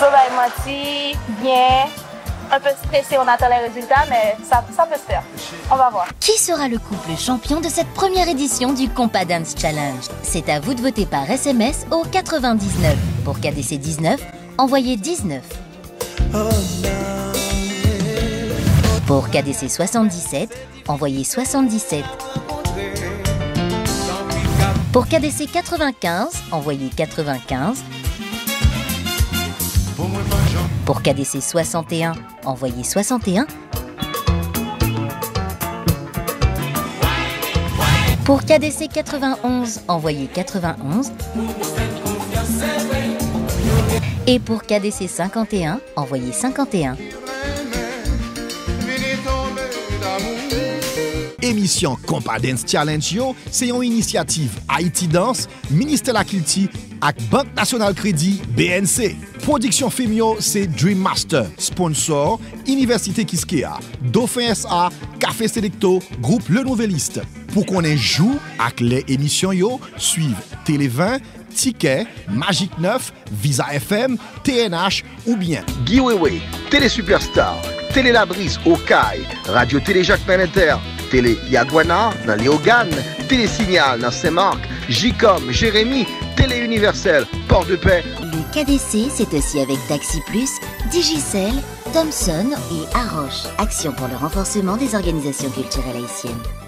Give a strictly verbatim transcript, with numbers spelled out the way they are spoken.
Yo bay manti, byen, un peu stressé, on attend les résultats, mais ça, ça peut se faire. On va voir. Qui sera le couple champion de cette première édition du Compa Dance Challenge? C'est à vous de voter par S M S au quatre-vingt-dix-neuf. Pour K D C dix-neuf, envoyez dix-neuf. Pour K D C soixante-dix-sept, envoyez soixante-dix-sept. Pour K D C quatre-vingt-quinze, envoyez quatre-vingt-quinze. Pour K D C soixante et un, envoyez soixante et un. Pour K D C quatre-vingt-onze, envoyez quatre-vingt-onze. Et pour K D C cinquante et un, envoyez cinquante et un. Emisyon Compa Dance Challenge yo se yon inisyativ Haïti Danse, Ministè Lakilti ak Bank Nasyonal Kredi, B N C. Pwodiksyon fim yo se Dream Master, sponsor, Inivèsite Kiskeya, Dauphin S A, Café Selecto, gwoup Le Nouvelliste. Pou konnen jou ak lè emisyon yo, swiv Tele ven, Tikè, Magic nèf, Visa F M, T N H oubyen Guy Wewe, Tele Superstar, Tele Labris Okay, Radio Tele Jakmèl Inter, Tele Yaguana nan Leyogàn, Tele Signal nan Sen Mak, Jikòm, Jeremi, Tele Inivèsèl, Pòdepè. Le K D C, c'est aussi avec Taxi Plus, Digicel, Thomson et Aroche. Action pour le renforcement des organisations culturelles haïtiennes.